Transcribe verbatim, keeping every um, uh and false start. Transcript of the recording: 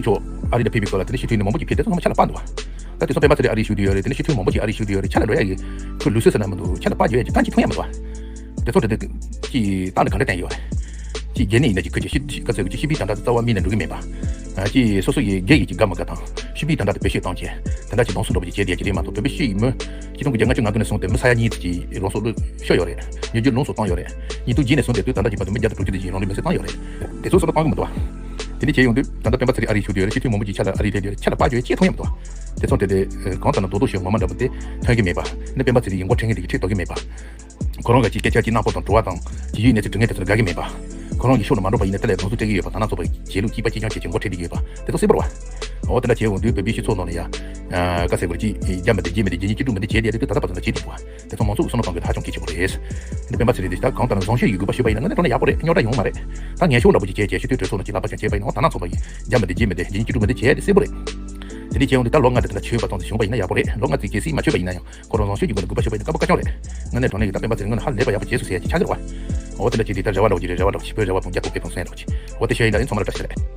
ཚོས་ཆོག་ཨ་རི་དང་ཕེབས་པའི་སྐོར་ལ་དེ་འདྲ་ཞུ་མཁན་མང་པོ་ཅིག་ཕེབས་དེ་ཚོ་ཚང་མ་ཆ་ལ་དཔག་འདུག་བ། ད་དེང་སང་སྤེན་པ་ཚེ་རིང་ཨ་རི་བཞུགས་བསྡད་ཡོད་རེད། དེ་འདྲ་ཞུ་མཁན་མང་པོ་ཅིག་ཨ་རི་བཞུགས་བསྡད་ཡོད་རེད། ཆ་ལ་འགྲོ་ཡ་ཡིན། ཁོས་ལུགས་སྲོལ་ཟེར་ན་མི་འདུག་ཆ་ལ་འགྲོ་ཡ་ཡིན། ཆ་ལ་དཔག་བརྗོད་ཡ་ཡིན། གང་ཅི་མཐོང་ཡ་མི་འདུག་བ། དེ་ཚོ་དེ་དེ་ཅིག་ཏང་ནས་ག་འདྲ་བསྟན་ཡོད་རེད། ཅིག་རྒྱལ་ནས་ཡིན་ན་ཅིག་ཁུལ་གྱི་ཤི་ཤི་ག་ཚོད་ཀྱི་ཤི་བའི་ད་ལྟ་རྩ་བ་མི་ནས་འགྲོ་གི་མེད་པ། ཅིག་སོ་སོ་ཡི་རྒྱལ་ཡི་ཅིག་དགའ་མ་དགའ་དང་ཤི་བའི་ད་ལྟ་དེ་བེད་སྤྱོད་བཏང་བྱས་ད་ལྟ་ཅིག་ལོངས་སུ་འགྲོ་བ་ཅིག་བྱས་བསྡད་ཀྱི་རེད་མ་གཏོགས་བོད་པའི་ཤི་ཡི་མི་ཆིག་སྟོང་དགུ་བརྒྱ་ལྔ་བཅུ་ང་དགུ་ནས་བཟུང་སྟེ་མི་ས་ཡ་གཉིས་ཙམ་ཅིག་ལོངས་སུ་ཤོར་ཡོད་རེད། ཉིས་བརྒྱ་ལོངས་སུ་བཏང་ཡོད་རེད། ཉིས་སྟོང་བརྒྱད་ནས་བཟུང་སྟེ་དུས་ད་ལྟ་ཅིག་བར་དུ་མི་བརྒྱ་དང་དྲུག་ཅུ་དེ་ཅིག་རང་ལུས་མེར་སྲེག་བཏང་ཡོད་རེད། དེ་ཚོ་བསམ་བློ་གཏོང་གི་མི་འདུག་བ། དེ་འདྲ་བྱས་ཡོང་དུས་ད་ལྟ་སྤེན་པ་ཚེ་རིང་ཨ་རིར་བཞུགས་བསྡད་ཡོད་རེད། སྤྱི་འཐུས་མང་པོ་ཅིག་ཆ་ལ་ཨ་རིར་སླེབས་བསྡད་ཡོད་རེད། ཆ་ལ་ཕར་བརྗོད་ཡས་ཅི་ཡང་མཐོང་ཡ་མི་འདུག་བ། དེ་ཚོ་དེ་དེ་གང་ལྟར་ན་རྡོག་རྡོག་ཞིག་ངོ་མ་འདྲ་པོ་དེ་ཐོན་གྱི་མེད་པ། སྤེན་པ་ཚེ་རིང་ཡིན་སྐོར་ཕྲན་གྱི་དེ་གི་ཁྲིད་ཐུབ་ཀྱི་མེད་པ། ཁོ་རང་གི་སྐད་ཆ་གཅིག་ནག་པོ་དང་བྲོ་བ་དང་རྒྱལ་ཡོངས་གནས་ཚུལ་དྲི་ངན་དེ་ཚོ་ལ་དགའ་གི་མེད་པ། ཁོ་རང་གི་ཕྱོགས་ལ་མ་འགྲོ་བ་ཡིན་ན་དེ་ལ་དོན་ཚུལ་སྤྲད་ཀྱི་ཡོད་པ། དོ་སྣང་ཚོགས་པ་བྱེད་ལུགས་གཅིག་པ་གཅིག་རྐྱང་བྱེད་བྱེད་མགོ་ཁྲིད་ཀྱི་ཡོད་པ་དེ་ཚོ་གསལ་པོ་རེད་བ། འོ་དེ་འདྲ་བྱས་ཡོང་དུས་བོད་པའི་སྤྱི་ཚོགས་ནང་ལ་ཡ། དཀའ་ཟེར་བ་ཅིག་རྒྱ་མི་འདི་རྗེས་མི་འདི་རྗེས་ཉིན་སྐྱིད་སྡུག་མི་འདི་བྱས་བསྡད་དུས་ད་ལྟ་བར་དུ་ལ་བྱེད་བསྡད་འདུག་བ། དེ་ཚོ་མང་ཚོགས་ཀྱི་བསམ་བློ་གཏོང་དགོས་ཧ་ཅང་གལ་ཆེན་པོ་རེད། འདི་སྤེན་པ་ཚེ་རིང་འདི་ད་གང་ལྟར་ན་བཟང་སྤྱོད་ཡོད་དགོས་པ་ཞུས་པ་ཡིན་ན་ང་ནི་དོན་ན་ཡག་པོ་རེད། རྙོག་དྲ་ཡོང་མ་རེད། ད་ངན་ཕྱོགས་འདྲ་པོ་ཅིག་བྱས་བྱས་སྤྱི་འཐུས་གྲོས་ཚོགས་ནང་ཅིག་ལག་པ་བྱས་བྱས་པ་ཡིན་ན་འོ་དོ་སྣང་ཚོགས་པ་ཡིན་རྒྱ་མི་འདི་རྗེས་མི་འདི་རྗེས་ཉིན་སྐྱིད་སྡུག་མི་འདི་བྱས་ཏེ་གསལ་པོ་རེད། དེ་འདྲ་བྱས་ཡོང་དུས་ད་ལོ་ལྔ་དེ་ད་ལྟ་ཆོས་པ་ཙམ་དུ་བྱུང་པ་ཡིན་ན་ཡག་པོ་རེད། ལོ་ལྔ་ཙམ་གལ་སྲིད་མ་ཆོས་པ་ཡིན་ན་ཡང་ཁོ་རང་བཟང་སྤྱོད་ཀྱི་སྒོ་ནས་དགོས་པ་ཞུས་པ་ཡིན་ན་སྐབས་བབ་དཀའ་ཀྱང་རེད། ངས་ནས་དོན་ནས་ཀྱི་ད་སྤེན་པ་ཚེ་རིང་ངོས་ནས་ཧ་ལས་པ་ཡག་པོ་བྱས་སོང་ཟེར་ཡ་ཅིག་ཆགས་ཀྱི་རེད་བ། འོ་དེ་འདྲ་བྱས་དུས་ད་རེ་བ་འདྲ་པོ་ཅིག་རེད། རེ་བ་འདྲ་པོ་ཅིག་བོད་རེ་བ་དང་རྒྱ་ཐོ་ཕེ་དང་སོན་འདྲ་པོ་ཅིག་འོ་དེ་བཤད་ཡིན་ད་ཡིན་ཚང་མ་ལ་བཀྲ་ཤིས་བདེ་ལེགས།